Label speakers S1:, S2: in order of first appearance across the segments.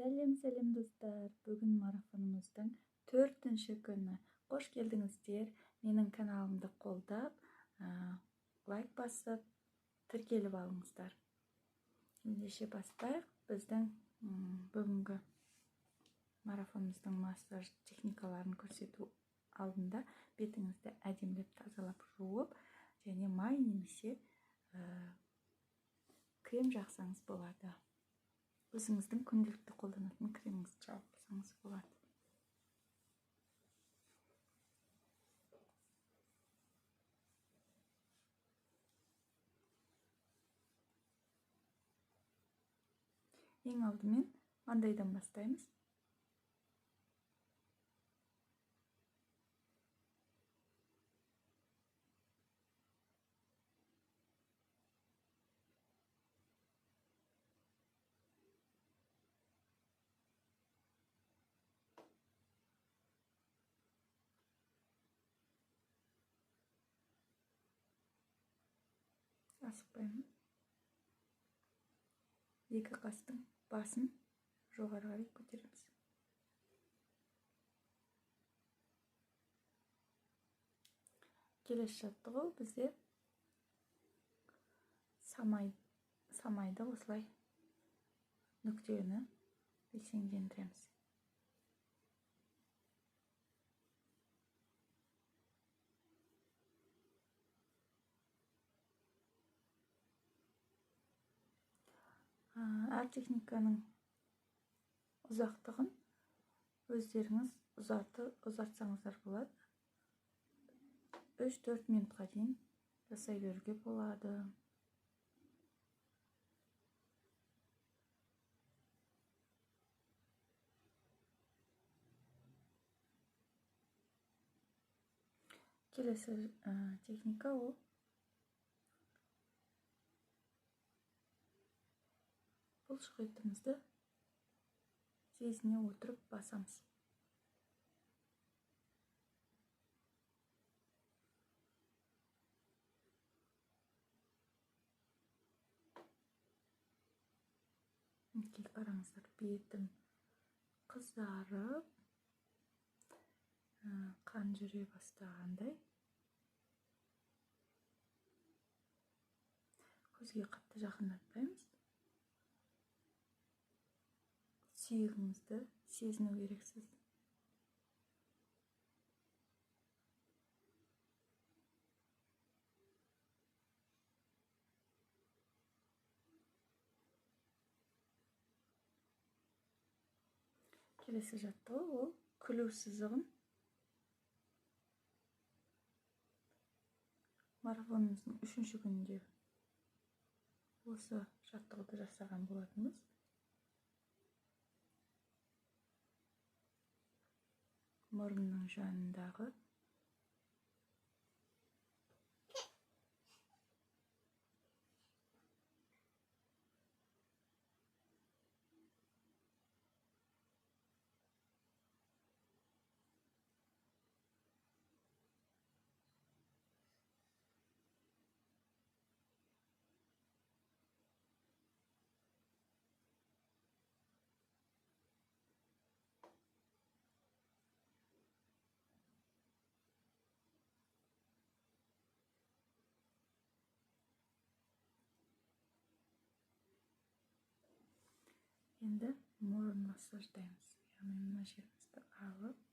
S1: Сәлем, сәлем, достар! Бүгін марафонымыздың 4-ші күні. Қош келдіңіздер. Менің каналымды қолдап, лайк басып, тіркеліп алыңыздар. Ендеше бастайық. Біздің бүгінгі марафонымыздың массаж техникаларын көрсету алдында бетіңізді әдемілеп тазалап жуып, және май немесе крем жақсаңыз болады. Өзіңіздің күнделікті қолданатын креміңізді жақсаңыз болады. Ең алдымен маңдайдан бастаймыз. Асықпаймын. Екі қастың басын жоғары қарай көтереміз. Келесі жаттығу бізде самайды осылай нүктені белсендендіреміз. Әр техниканың ұзақтығын өздеріңіз ұзартсаңыздар болады. 3-4 минутқа дейін жасай беруге болады. Келесі техника ол бұлшық етімізді тезіне отырып басамыз. Мінекей қараңыздар, бетім қызарып, қан жүре бастағандай. Көзге қатты жақындатпаймыз. Сүйегіңізді сезіну керексіз. Келесі жаттығу ол күлу сызығын. Марафонымыздың 3-ші күнінде осы жаттығуды жасаған болатынбыз. Мұрынның жанындағы енді мұрын массаждаймыз. Яғни мына жерімізді алып,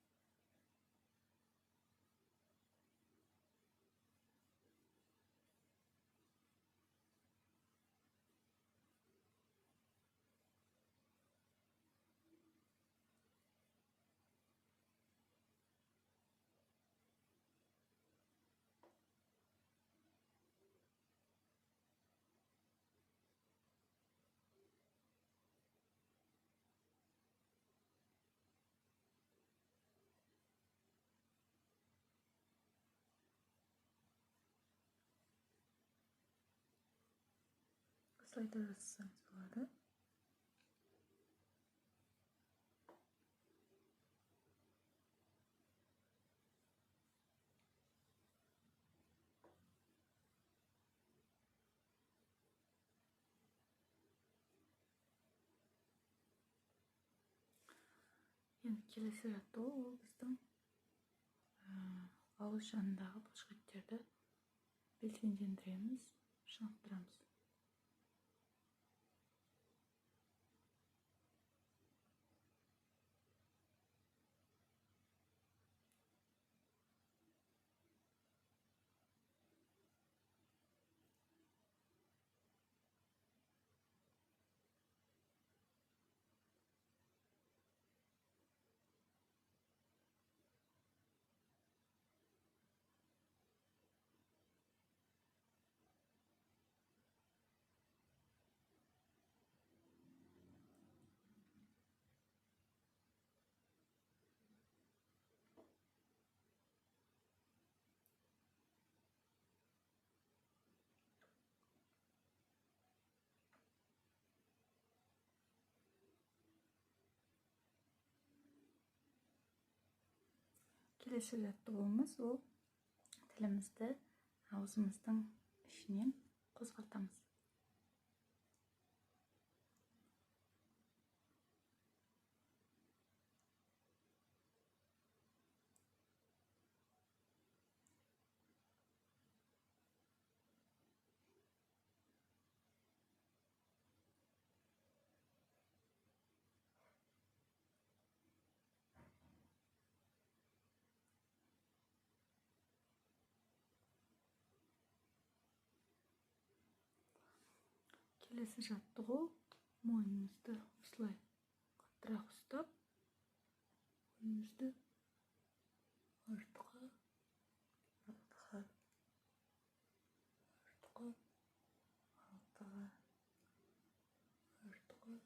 S1: осылай да жасасаңыз болады. Енді келесі жаттығу ол біздің ауыз жанындағы бұлшықеттерді белсендендіреміз, шынықтырамыз. Келесі жаттығуымыз ол тілімізді аузымыздың ішінен қозғалтамыз. Келесі жаттығу мойнымызды осылай қаттырақ ұстап, мойнымызды артқа, артқа, артқа, артқа, артқа,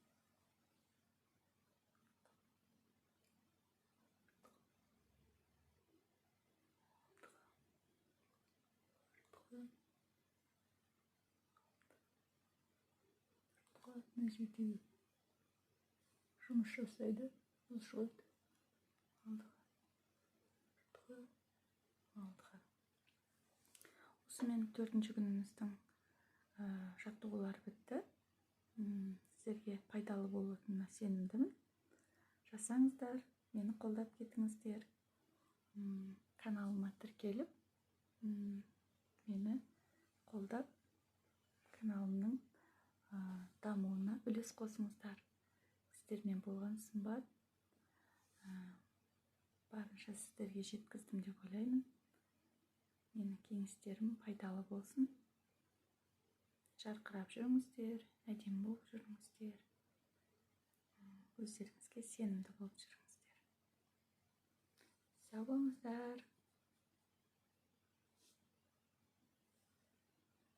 S1: артқа, мына жердегі жұмыс жасайды, бұлшықет. Алдыға, артқа, алдыға. Осымен төртінші күніміздің жаттығулары бітті. Сіздерге пайдалы болатынына сенімдімін. Жасаңыздар, мені қолдап кетіңіздер. Каналыма тіркеліп, мені қолдап, каналымның дамуына үлес қосыңыздар. Сіздермен болған Сымбат. Барынша сіздерге жеткіздім деп ойлаймын. Менің кеңестерім пайдалы болсын. Жарқырап жүріңіздер, әдемі болып жүріңіздер. Өздеріңізге сенімді болып жүріңіздер. Сау болыңыздар.